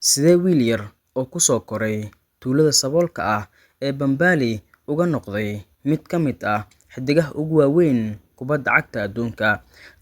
Sidee wiil yar oo ku soo koray tuulada saboolka ah ee Bambali uga noqday mid ka mid ah xiddigaha ugu waaweyn kubadda cagta adduunka?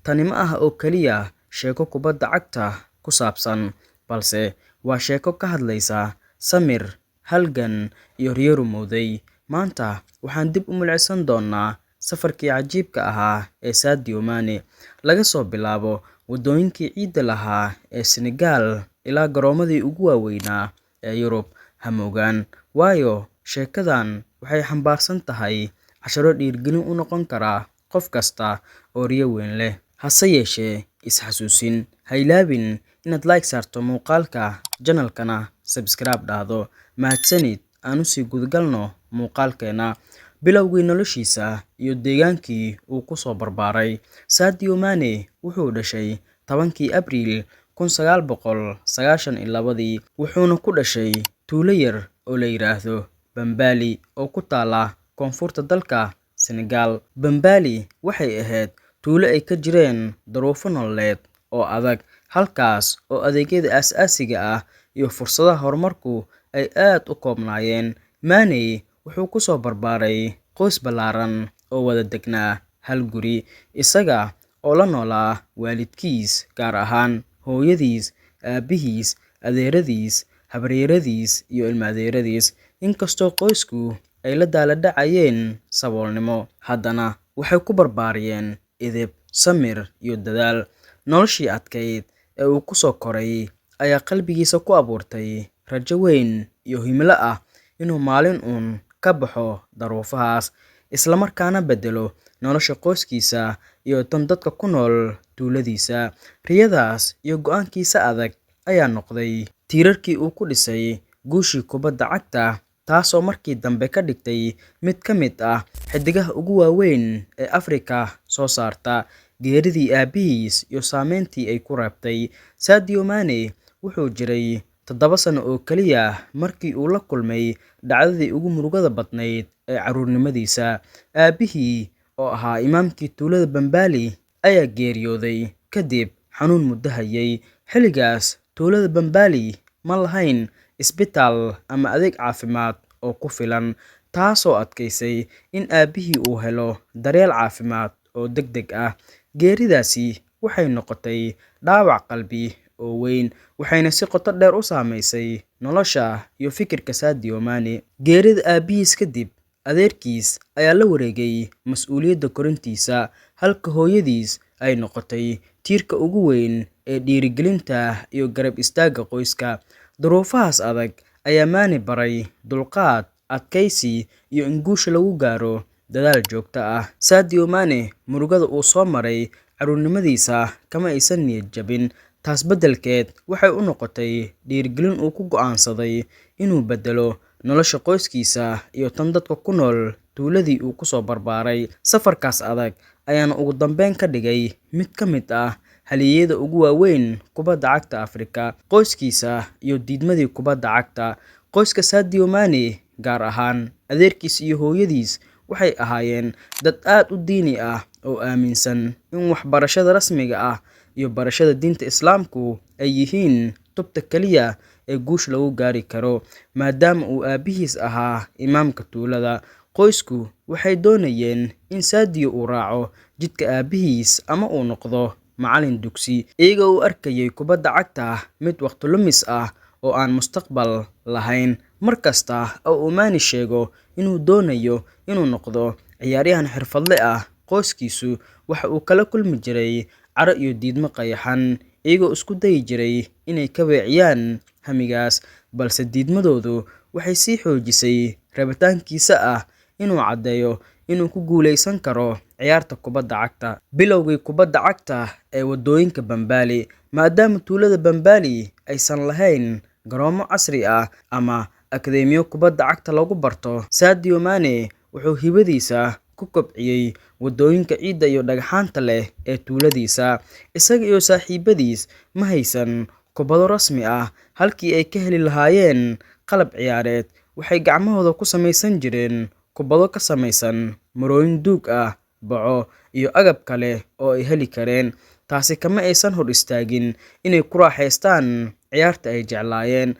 Tani ma aha oo kaliya sheeko kubadda cagta ku saabsan, balse waa sheeko ka hadlaysa samir, halgan, iyo riyo rumowday. Maanta waxaan dib u milicsan doonaa safarkii cajiibka ahaa ee Sadio Mane, laga soo bilaabo waddooyinkii ciidda lahaa ee Senegal ilaa garoomadii ugu waaweynaa ee Yurub. Ha moogaan, waayo sheekadan waxay xambaarsan tahay casharro dhiirrigelin u noqon kara qof kasta oo riyo weyn leh. Hase yeeshee, is xasuusin, ha ilaawin inaad like saarto muuqaalka, channel-kana subscribe dhahdo. Mahadsanid, aan u sii gudagalno muuqaalkeena. Bilowgii noloshiisa iyo deegaankii uu ku soo barbaaray. Sadio Mane wuxuu dhashay 10kii Abriil 1992, wuxuuna ku dhashay tuulo yar oo la yiraahdo Bambali oo ku taalla koonfurta dalka Senegal. Bambali waxay ahayd tuulo ay ka jireen duruufo nololeed oo adag, halkaas oo adeegyada aasaasiga ah iyo fursadaha horumarku ay aad u koobnaayeen. Mane wuxuu ku soo barbaaray qoys ballaaran oo wada degnaa hal guri, isaga oo la noolaa waalidkiis, gaar ahaan hooyadiis, aabihiis, adeeradiis, habaryaradiis iyo ilma-adeeradiis. Inkastoo qoysku ay la daalaa dhacayeen saboolnimo, haddana waxay ku barbaariyeen edeb, samir iyo dadaal. Noloshii adkayd ee uu ku soo koray ayaa qalbigiisa ku abuurtay rajo weyn iyo himilo ah inuu maalin uun ka baxo duruufahaas, isla markaana beddelo nolosha qoyskiisa iyo tan dadka ku nool tuuladiisa. Riyadaas iyo go'aankiisa adag ayaa noqday tiirarkii uu ku dhisay guushii kubadda cagta, taasoo markii dambe ka dhigtay mid ka mid ah xiddigaha ugu waaweyn ee Afrika soo saarta. Geeridii aabihiis iyo saameyntii ay ku reebtay. Sadio Mane wuxuu jiray 7 sano oo kaliya markii uu la kulmay dhacdadii ugu murugada badnayd ee carruurnimadiisa. Aabihii, oo ahaa imaamkii tuulada Bambali, ayaa geeriyooday kadib xanuun muddo hayay. Xilligaas, tuulada Bambali ma lahayn isbitaal ama adeeg caafimaad oo ku filan, taasoo adkeysay in aabihii uu helo daryeel caafimaad oo degdeg ah. Geeridaasi waxay noqotay dhaawac qalbi oo weyn, waxayna si qoto dheer u saameysay nolosha iyo fikirka Sadio Mane. Geerida aabihiis kadib, adeerkiis ayaa la wareegay mas'uuliyadda korintiisa, halka hooyadiis ay noqotay tiirka ugu weyn ee dhiirrigelinta iyo garab istaagga qoyska. Duruufahaas adag ayaa Mane baray dulqaad, adkaysi iyo in guusha lagu gaaro dadaal joogto ah. Sadio Mane murugada uu soo maray carruurnimadiisa kama aysan niyad jabin, taas beddelkeed waxay u noqotay dhiirrigelin uu ku go'aansaday inuu beddelo nolosha qoyskiisa iyo tan dadka ku nool tuuladii uu ku soo barbaaray. Safarkaas adag ayaana ugu dambeyn ka dhigay mid ka mid ah halyeeyada ugu waaweyn kubadda cagta Afrika. Qoyskiisa iyo diidmadii kubadda cagta. Qoyska Sadio Mane, gaar ahaan adeerkiis iyo hooyadiis, waxay ahaayeen dad aad u diini ah oo aaminsan in waxbarashada rasmiga ah iyo barashada diinta Islaamku ay yihiin tubta kaliya ee guusha lagu gaari karo. Maadaama uu aabihiis ahaa imaamka tuulada, qoysku waxay doonayeen in Sadio uu raaco jidka aabihiis ama uu noqdo macallin dugsi, iyagoo u arkayay kubadda cagta mid waqti lumis ah oo aan mustaqbal lahayn. Mar kasta oo uu Mane sheego inuu doonayo inuu noqdo ciyaaryahan xirfadle ah, qoyskiisu waxa uu kala kulmi jiray caro iyo diidmo qayaxan, iyagoo isku dayi jiray inay ka weeciyaan hamigaas, balse diidmadoodu waxay sii xoojisay rabitaankiisa ah inuu caddeeyo inuu ku guuleysan karo ciyaarta kubadda cagta. Bilowgii kubadda cagta ee waddooyinka Bambali. Maadaama tuulada Bambali aysan lahayn garoomo casri ah ama akadeemiyo kubadda cagta lagu barto, Sadio Mane wuxuu hibadiisa ku kobciyay waddooyinka ciidda iyo dhagxaanta leh ee tuuladiisa. Isaga iyo saaxiibadiis ma haysan kubbado rasmi ah, halkii ay ka heli lahaayeen qalab ciyaareed, waxay gacmahooda ku samaysan jireen kubbado ka samaysan marooyin duug ah, baco, iyo agab kale oo ay heli kareen. taasi kama aysan hor istaagin inay ku raaxaystaan ciyaarta ay jeclaayeen.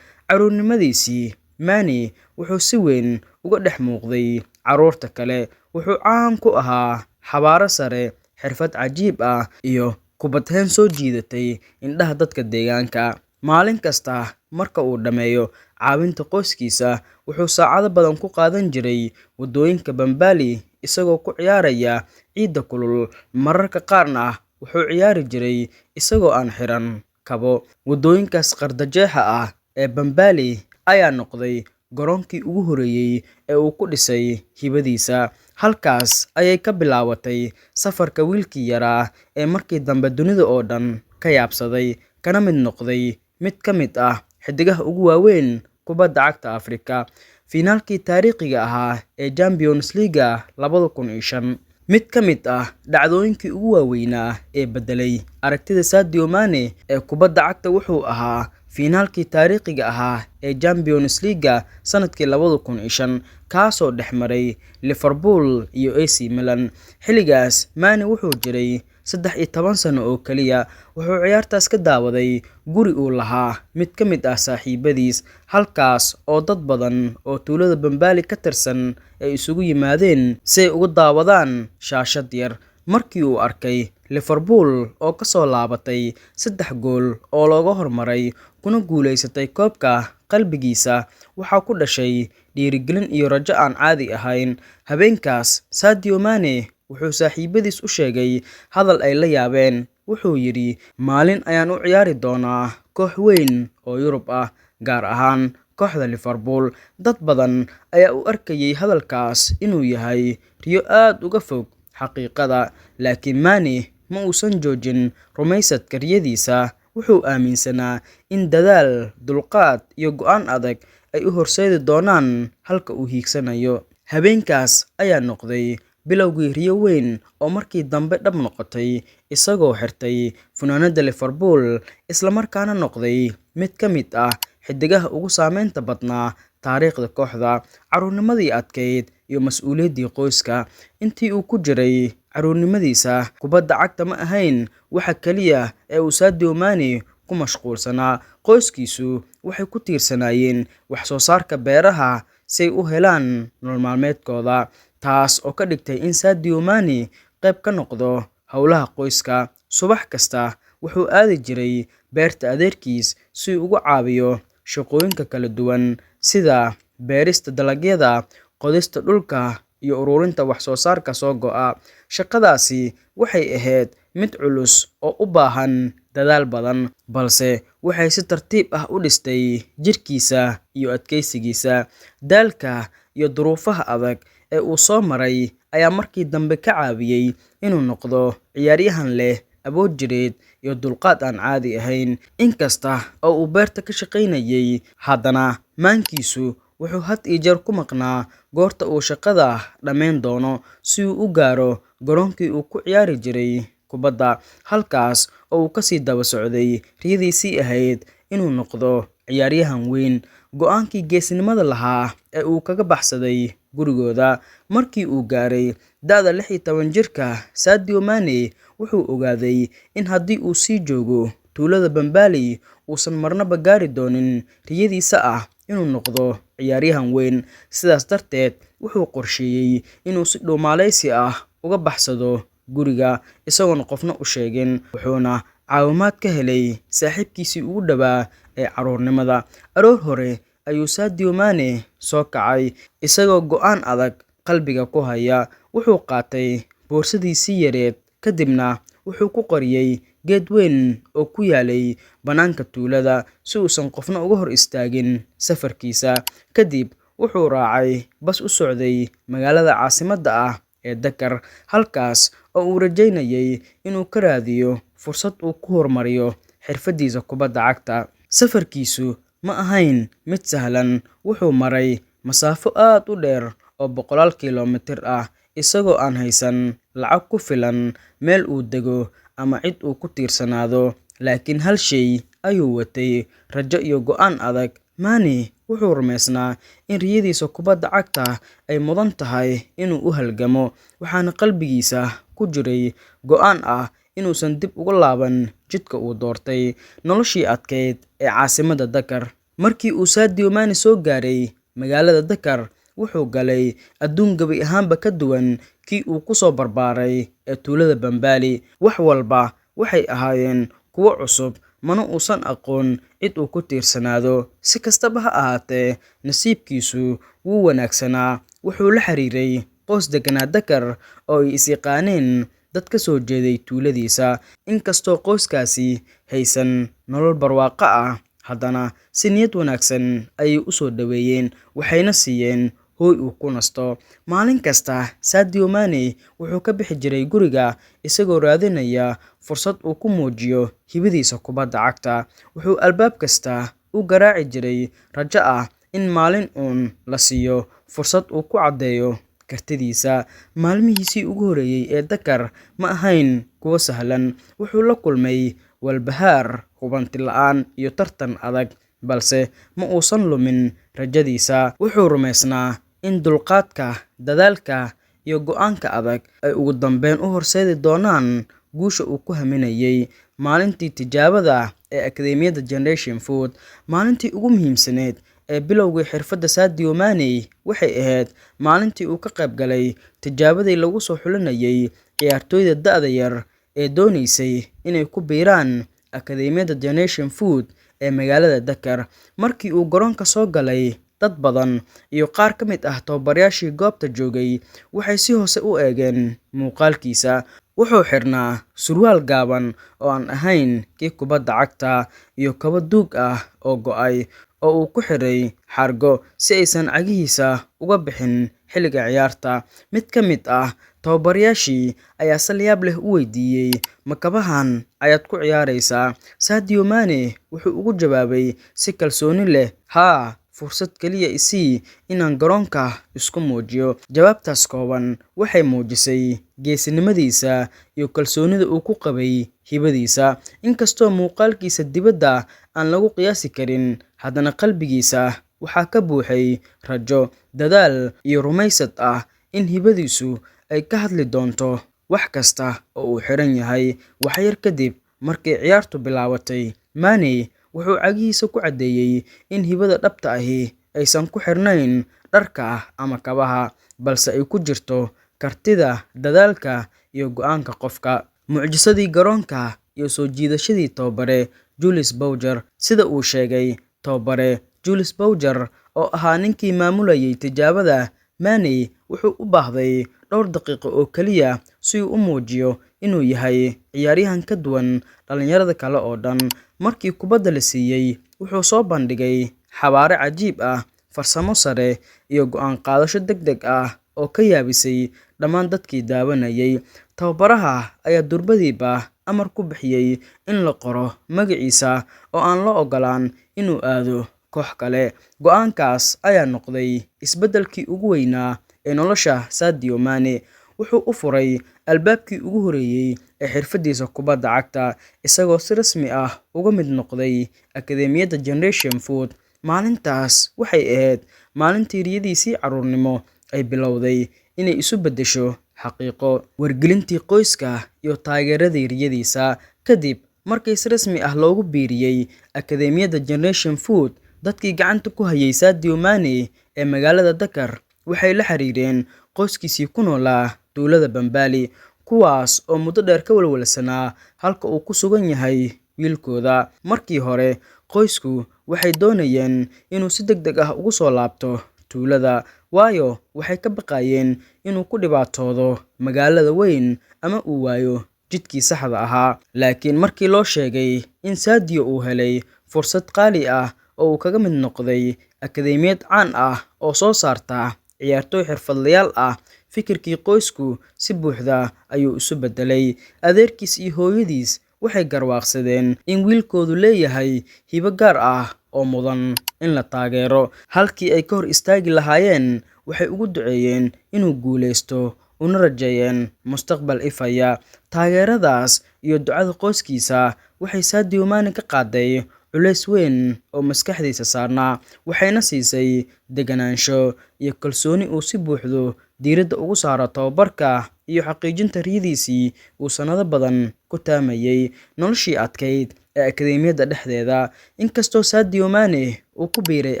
Carruurnimadiisii, Mane wuxuu si weyn uga dhex muuqday carruurta kale. Wuxuu caan ku ahaa xawaare sare, xirfad cajiib ah, iyo kubad hayn soo jiidatay indhaha dadka deegaanka. Maalin kasta marka uu dhammeeyo caawinta qoyskiisa, wuxuu saacado badan ku qaadan jiray waddooyinka Bambali isagoo ku ciyaaraya ciidda kulul, mararka qaarna wuxuu ciyaari jiray isagoo aan xiran kabo. Waddooyinkaas qardajeexa ah ee Bambali ayaa noqday garoonkii ugu horreeyay ee uu ku dhisay hibadiisa. Halkaas ayay ka bilaabatay safarka wiilkii yaraa ee markii dambe dunida oo dhan ka yaabsaday, kana mid noqday mid ka mid ah xiddigaha ugu waaweyn kubadda cagta Afrika. Fiinaalkii taariikhiga ahaa ee Champions League 2005. Mid ka mid ah dhacdooyinkii ugu waaweynaa ee beddelay aragtida Sadio Mane ee kubadda cagta wuxuu ahaa fiinaalkii taariikhiga ahaa ee Champions League sanadkii 2005, kaasoo dhex maray Liverpool iyo AC Milan. Xilligaas, Mane wuxuu jiray 13 sano oo kaliya. Wuxuu ciyaartaas ka daawaday guri uu lahaa mid ka mid ah saaxiibadiis, halkaas oo dad badan oo tuulada Bambali ka tirsan ay isugu yimaadeen si ay uga daawadaan shaashad yar. Markii uu arkay Liverpool oo ka soo laabatay 3 gool oo looga hormaray kuna guuleysatay koobka, qalbigiisa waxaa ku dhashay dhiirigelin iyo rajo aan caadi ahayn. Habeenkaas, Sadio Mane wuxuu saaxiibadiis u sheegay hadal ay la yaabeen. Wuxuu yidhi, "Maalin ayaan u ciyaari doonaa koox weyn oo Yurub ah, gaar ahaan kooxda Liverpool." Dad badan ayaa u arkayay hadalkaas inuu yahay riyo aad uga fog xaqiiqada, laakiin Mane ma uusan joojin rumaysadka riyadiisa. Wuxuu aaminsanaa in dadaal, dulqaad iyo go'aan adag ay u horseedi doonaan halka uu hiigsanayo. Habeenkaas ayaa noqday bilowgii riyo weyn oo markii dambe dhab noqotay, isagoo xirtay funaanadda Liverpool isla markaana noqday mid ka mid ah xiddigaha ugu saameynta badnaa taariikhda kooxda. Carruurnimadii adkayd iyo mas'uuliyaddii qoyska. Intii uu ku jiray carruurnimadiisa, kubadda cagta ma ahayn waxa kaliya ee uu Sadio Mane ku mashquulsanaa. Qoyskiisu waxay ku tiirsanaayeen wax soo saarka beeraha si ay u helaan nolol maalmeedkooda, taas oo ka dhigtay in Sadio Mane qayb ka noqdo howlaha qoyska. Subax kasta wuxuu aadi jiray beerta adeerkiis si uu uga caawiyo shaqooyinka kala duwan sida beerista dalagyada, qodista dhulka, iyo ururinta wax soo saarka soo go'a. Shaqadaasi waxay ahayd mid culus oo u baahan dadaal badan, balse waxay si tartiib ah u dhistay jirkiisa iyo adkaysigiisa. Daalka iyo duruufaha adag ee uu soo maray ayaa markii dambe ka caawiyay inuu noqdo ciyaaryahan leh awood jireed iyo dulqaad aan caadi ahayn. Inkasta oo uu beerta ka shaqaynayay, haddana maankiisu wuxuu had iyo jeer ku maqnaa goorta uu shaqada dhammayn doono si uu u gaaro garoonkii uu ku ciyaari jiray kubadda, halkaas oo uu kasii daba socday riyadiisii ahayd inuu noqdo ciyaaryahan weyn. Go'aankii geesinimada lahaa ee uu kaga baxsaday gurigooda. Markii uu gaaray da'da 16 jirka, Sadio Mane wuxuu ogaaday in haddii uu sii joogo tuulada Bambali uusan marnaba gaari doonin riyadiisa ah inuu noqdo ciyaaryahan weyn. Sidaas darteed, wuxuu qorsheeyay inuu si dhuumaaleysi ah uga baxsado guriga isagoon qofna u sheegin, wuxuuna caawimaad ka helay saaxiibkiisii ugu dhowaa ee carruurnimada. Aroor hore ayuu Sadio Mane soo kacay, isagoo go'aan adag qalbiga ku haya. Wuxuu qaatay boorsadiisii yareed, kadibna wuxuu ku qariyay geed weyn oo ku yaalay bannaanka tuulada si uusan qofna uga hor istaagin safarkiisa. Kadib wuxuu raacay bas u socday magaalada caasimadda ah ee Dakar, halkaas oo uu rajeynayay inuu ka raadiyo fursad uu ku horumariyo xirfadiisa kubadda cagta. Safarkiisu ma ahayn mid sahlan. Wuxuu maray masaafo aad u dheer oo boqolaal kiiloomitir ah, isagoo aan haysan lacag ku filan, meel uu dego ama cid uu ku tiirsanaado. Laakiin hal shay ayuu watay: rajo iyo go'aan adag. Mane wuxuu rumaysnaa in riyadiisa kubadda cagta ay mudan tahay inuu u halgamo, waxaana qalbigiisa ku jiray go'aan ah inuusan dib ugu laaban jidka uu doortay, noloshii adkayd ee caasimadda Dakar. Markii uu Sadio Mane soo gaaray magaalada Dakar, wuxuu galay adduun gabi ahaanba ka duwan kii uu ku soo barbaaray ee tuulada Bambali. Wax walba waxay ahaayeen kuwo cusub, mana uusan aqoon cid uu ku tiirsanaado. Si kastaba ha ahaatee, nasiibkiisu wuu wanaagsanaa. Wuxuu la xiriiray qoys deganaa Dakar oo ay is yaqaaneen dad ka soo jeeday tuuladiisa. Inkastoo qoyskaasi haysan nolol barwaaqo ah, haddana si niyad wanaagsan ayay u soo dhoweeyeen, waxayna siiyeen hooy uu ku nasto. Maalin kasta, Sadio Mane wuxuu ka bixi jiray guriga isagoo raadinaya fursad uu ku muujiyo hibadiisa kubadda cagta. Wuxuu albaab kasta u garaaci jiray rajo ah in maalin uun la siiyo fursad uu ku caddeeyo kartidiisa. Maalmihiisii ugu horreeyay ee Dakar ma ahayn kuwo sahlan. Wuxuu la kulmay walbahaar, hubanti la'aan iyo tartan adag, balse ma uusan lumin rajadiisa. Wuxuu rumaysnaa in dulqaadka, dadaalka iyo go'aanka adag ay ugu dambeyn u horseedi doonaan guusha uu ku haminayay. Maalintii tijaabada ee Akadeemiyadda Generation Foot, maalintii ugu muhiimsaneyd ee bilowgii xirfadda Sadio Mane, waxay ahayd maalintii uu ka qayb galay tijaabadii lagu soo xulinayay ciyaartoyda da'da yar ee dooneysay inay ku biiraan Akadeemiyadda Generation Foot ee magaalada Dakar. Markii uu garoonka soo galay, dad badan iyo qaar ka mid ah tababarayaashii goobta joogay waxay si hoose u eegeen muuqaalkiisa. Wuxuu xirnaa surwaal gaaban oo aan ahayn kii kubadda cagta iyo kabo duug ah oo go'ay oo uu ku xiray xargo si aysan cagihiisa uga bixin xilliga ciyaarta. Mid ka mid ah tababarayaashii ayaa si layaab leh u weydiiyay, "Ma kabahan ayaad ku ciyaaraysaa?" Sadio Mane wuxuu ugu jawaabay si kalsooni leh, "Haa, fursad kaliya i sii inaan garoonka isku muujiyo." Jawaabtaas kooban waxay muujisay geesinimadiisa iyo kalsoonida uu ku qabay hibadiisa. Inkastoo muuqaalkiisa dibadda aan lagu qiyaasi karin, haddana qalbigiisa waxaa ka buuxay rajo, dadaal iyo rumaysad ah in hibadiisu ay ka hadli doonto wax kasta oo uu xiran yahay. Wax yar kadib markii ciyaartu bilaabatay, Mane wuxuu cagihiisa ku caddeeyay in hibada dhabta ahi aysan ku xirnayn dharka ama kabaha, balse ay ku jirto kartida, dadaalka iyo go'aanka qofka. Mucjisadii garoonka iyo soo jiidashadii tababare Jules Boucher. Sida uu sheegay tababare Jules Boucher oo ahaa ninkii maamulayay tijaabada, Mane wuxuu u baahday dhowr daqiiqo oo kaliya si uu u muujiyo inuu yahay ciyaaryahan ka duwan dhalinyarada kale oo dhan. Markii kubadda la siiyay, wuxuu soo bandhigay xawaare cajiib ah, farsamo sare iyo go'aan qaadasho degdeg ah oo ka yaabisay dhammaan dadkii daawanayay. Tababaraha ayaa durbadiiba amar ku bixiyay in la qoro magaciisa oo aan loo ogolaan inuu aado koox kale. Go'aankaas ayaa noqday isbeddelkii ugu weynaa ee nolosha Sadio Mane. Wuxuu u furay albaabkii ugu horreeyay ee xirfadiisa kubadda cagta, isagoo si rasmi ah uga mid noqday Akadeemiyadda Generation Foot. Maalintaas waxay ahayd maalintii riyadiisii carruurnimo ay bilowday inay isu beddesho xaqiiqo. Wargelintii qoyska iyo taageeradii riyadiisa. Kadib markii si rasmi ah loogu biiriyay Akadeemiyadda Generation Foot, dadkii gacanta ku hayay Sadio Mane ee magaalada Dakar waxay la xiriireen qoyskiisii ku noolaa tuulada Bambali, kuwaas oo muddo dheer ka walwalsanaa halka uu ku sugan yahay wiilkooda. Markii hore, qoysku waxay doonayeen inuu si degdeg ah ugu soo laabto tuulada, waayo waxay ka baqayeen inuu ku dhibaatoodo magaalada weyn ama uu waayo jidkii saxda ahaa. Laakiin markii loo sheegay in Sadio uu helay fursad qaali ah oo uu kaga mid noqday akadeemiyad caan ah oo soo saarta ciyaartoy xirfadlayaal ah, fikirkii qoysku si buuxda ayuu isu beddelay. Adeerkiis iyo hooyadiis waxay garwaaqsadeen in wiilkoodu leeyahay hibo gaar ah oo mudan in la taageero. Halkii ay ka hor istaagi lahaayeen, waxay ugu duceeyeen inuu guuleysto una rajeeyeen mustaqbal ifaya. Taageeradaas iyo ducada qoyskiisa waxay Sadio Mane ka qaaday culays weyn oo maskaxdiisa saarnaa, waxayna siisay deganaansho iyo kalsooni uu si buuxda diiradda ugu saaro tababarka iyo xaqiijinta riyadiisii uu sanado badan ku taamayay. Noloshii adkayd ee akadeemiyadda dhexdeeda. Inkastoo Sadio Mane uu ku biiray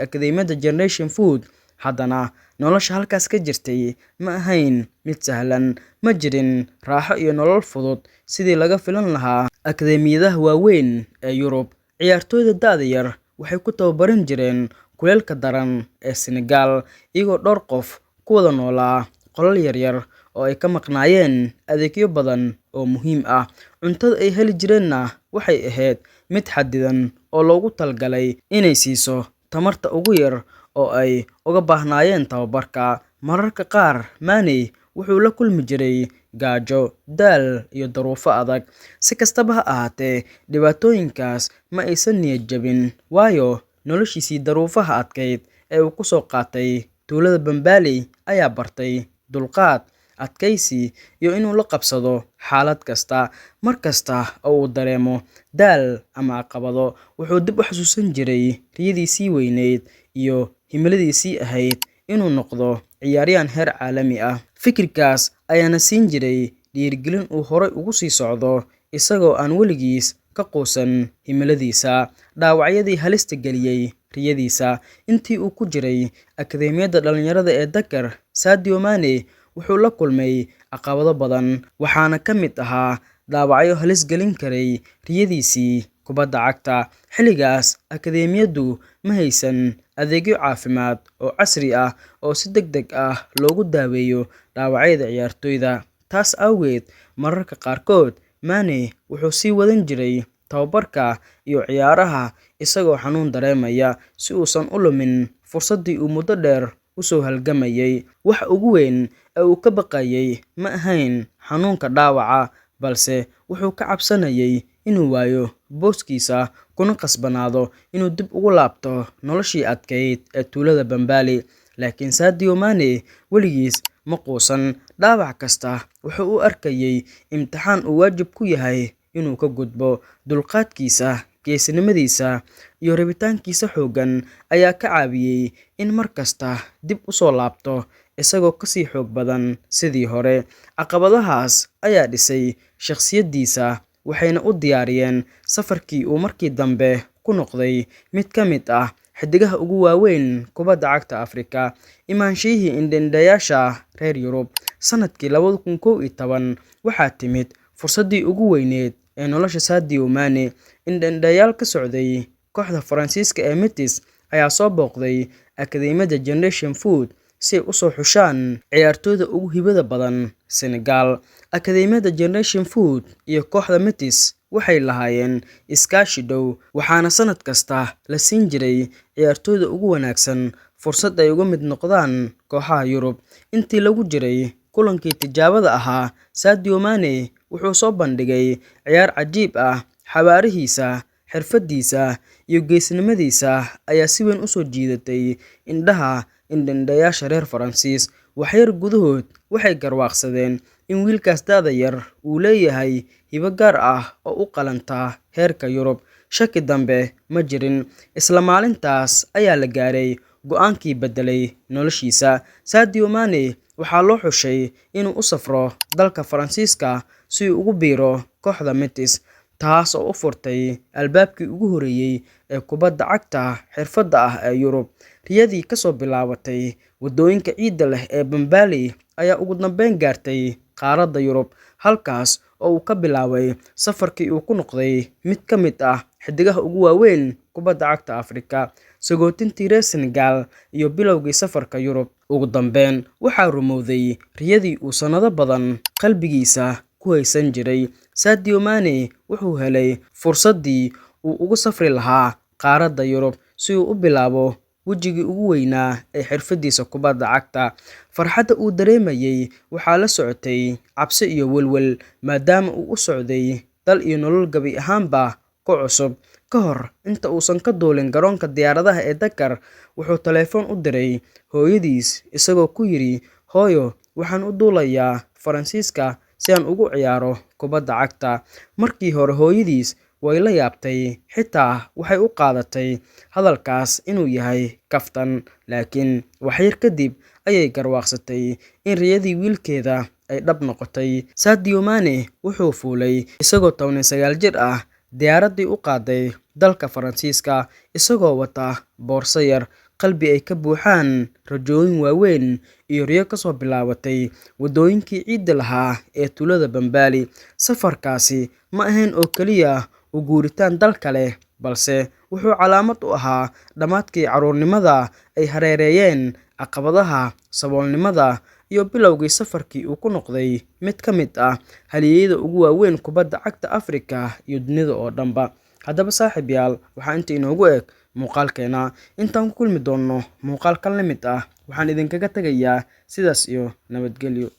akadeemiyadda Generation Foot, haddana nolosha halkaas ka jirtay ma ahayn mid sahlan. Ma jirin raaxo iyo nolol fudud sidii laga filan lahaa akadeemiyadaha waaweyn ee Yurub. Ciyaartoyda da'da yar waxay ku tababaran jireen kuleylka daran ee Senegal, iyagoo dhowr qof ku wada noolaa qolal yaryar oo ay ka maqnaayeen adeegyo badan oo muhiim ah. Cuntada ay heli jireenna waxay ahayd mid xaddidan oo loogu talagalay inay siiso tamarta ugu yar oo ay uga baahnaayeen tababarka. Mararka qaar, Mane wuxuu la kulmi jiray gaajo, daal iyo duruufo adag. Si kastaba ha ahaatee, dhibaatooyinkaas ma aysan niyad jebin, waayo noloshiisii duruufaha adkayd ee uu ku soo qaatay tuulada Bambali ayaa bartay dulqaad, adkaysi iyo inuu la qabsado xaalad kasta. Mar kasta oo uu dareemo daal ama caqabado, wuxuu dib u xasuusan jiray riyadiisii weynayd iyo himiladiisii ahayd inuu noqdo ciyaaryahan heer caalami ah. Fikirkaas ayaana siin jiray dhiirigelin uu horay ugu sii socdo, isagoo aan weligiis ka quusan himiladiisa. Dhaawacyadii halista geliyay riyadiisa. Intii uu ku jiray akadeemiyadda dhalinyarada ee Dakar, Sadio Mane wuxuu la kulmay caqabado badan, waxaana ka mid ahaa dhaawacyo halis gelin karay riyadiisii kubadda cagta. Xilligaas, akadeemiyaddu ma haysan adeegyo caafimaad oo casri ah oo si degdeg ah loogu daweeyo dhaawacyada ciyaartoyda. Taas awgeed, mararka qaarkood Mane wuxuu sii wadan jiray tababarka iyo ciyaaraha isagoo xanuun dareemaya, si uusan u lumin fursaddii uu muddo dheer u soo halgamayay. Waxa ugu weyn ee uu ka baqayay ma ahayn xanuunka dhaawaca, balse wuxuu ka cabsanayay inuu waayo booskiisa kuna khasbanaado inuu dib ugu laabto noloshii adkayd ee tuulada Bambali. Laakiin Sadio Mane weligiis ma quusan. Dhaawac kasta wuxuu u arkayay imtixaan uu waajib ku yahay inuu ka gudbo. Dulqaadkiisa, geesinimadiisa iyo rabitaankiisa xooggan ayaa ka caawiyay in mar kasta dib u soo laabto isagoo ka sii xoog badan sidii hore. Caqabadahaas ayaa dhisay shakhsiyaddiisa, waxayna u diyaariyeen safarkii uu markii dambe ku noqday mid ka mid ah xiddigaha ugu waaweyn kubadda cagta Afrika. Imaanshihii indho-indheyaasha reer Yurub. Sanadkii 2011 waxaa timid fursaddii ugu weynayd ee nolosha Sadio Mane. Indho-indheyaal ka socday kooxda Faransiiska ee Metz ayaa soo booqday akadeemiyadda Generation Foot si ay u soo xushaan ciyaartoyda ugu hibada badan Senegal. Akadeemiyadda Generation Foot iyo kooxda Metz waxay lahaayeen iskaashi dhow, waxaana sanad kasta la siin jiray ciyaartoyda ugu wanaagsan fursad ay uga mid noqdaan kooxaha Yurub. Intii lagu jiray kulankii tijaabada ahaa, Sadio Mane wuxuu soo bandhigay ciyaar cajiib ah. Xawaarihiisa, xirfadiisa iyo geesinimadiisa ayaa si weyn u soo jiidatay indhaha indho-indheyaasha reer Faransiis. Wax yar gudahood, waxay garwaaqsadeen in wiilkaas da'da yar uu leeyahay hibo gaar ah oo u qalanta heerka Yurub. Shaki dambe ma jirin. Isla maalintaas ayaa la gaaray go'aankii beddelay noloshiisa. Sadio Mane waxaa loo xushay inuu u safro dalka Faransiiska si uu ugu biiro kooxda Metz, taas oo u furtay albaabkii ugu horreeyay ee kubadda cagta xirfadda ah ee Yurub. Riyadii ka soo bilaabatay waddooyinka ciidda leh ee Bambali ayaa ugu dambeyn gaartay qaaradda Yurub, halkaas oo uu ka bilaabay safarkii uu ku noqday mid ka mid ah xiddigaha ugu waaweyn kubadda cagta Afrika. Sagootintii reer Senegal iyo bilowgii safarka Yurub. Ugu dambeyn, waxaa rumowday riyadii uu sanado badan qalbigiisa ku haysan jiray. Sadio Mane wuxuu helay fursaddii uu ugu safri lahaa qaaradda Yurub si uu u bilaabo wejigii ugu weynaa ee xirfadiisa kubadda cagta. Farxadda uu dareemayay waxaa la socotay cabsi iyo welwel, maadaama uu u socday dal iyo nolol gabi ahaanba ku cusub. Ka hor inta uusan ka duulin garoonka diyaaradaha ee Dakar, wuxuu taleefan u diray hooyadiis isagoo ku yiri, "Hooyo, waxaan u duulayaa Faransiiska si aan ugu ciyaaro kubadda cagta." Markii hore hooyadiis way la yaabtay, xitaa waxay u qaadatay hadalkaas inuu yahay kaftan. Laakiin wax yar kadib ayay garwaaqsatay in riyadii wiilkeeda ay dhab noqotay. Sadio Mane wuxuu fuulay isagoo 19 jir ah diyaaraddii u qaaday dalka Faransiiska, isagoo wata boorso yar, qalbi ay ka buuxaan rajooyin waaweyn iyo riyo kasoo bilaabatay waddooyinkii ciidda lahaa ee tuulada Bambali. Safarkaasi ma ahayn oo keliya u guuritaan dal kale, balse wuxuu calaamad u ahaa dhammaadkii carruurnimada ay hareereeyeen caqabadaha saboolnimada iyo bilowgii safarkii uu ku noqday mid ka mid ah halyeeyada ugu waaweyn kubadda cagta Afrika iyo dunida oo dhanba. Haddaba saaxiibayaal, waxaa inta inoogu eg muuqaalkeena. Intaan ku kulmi doonno muuqaal kan la mid ah, waxaan idinkaga tegayaa sidaas iyo nabadgelyo.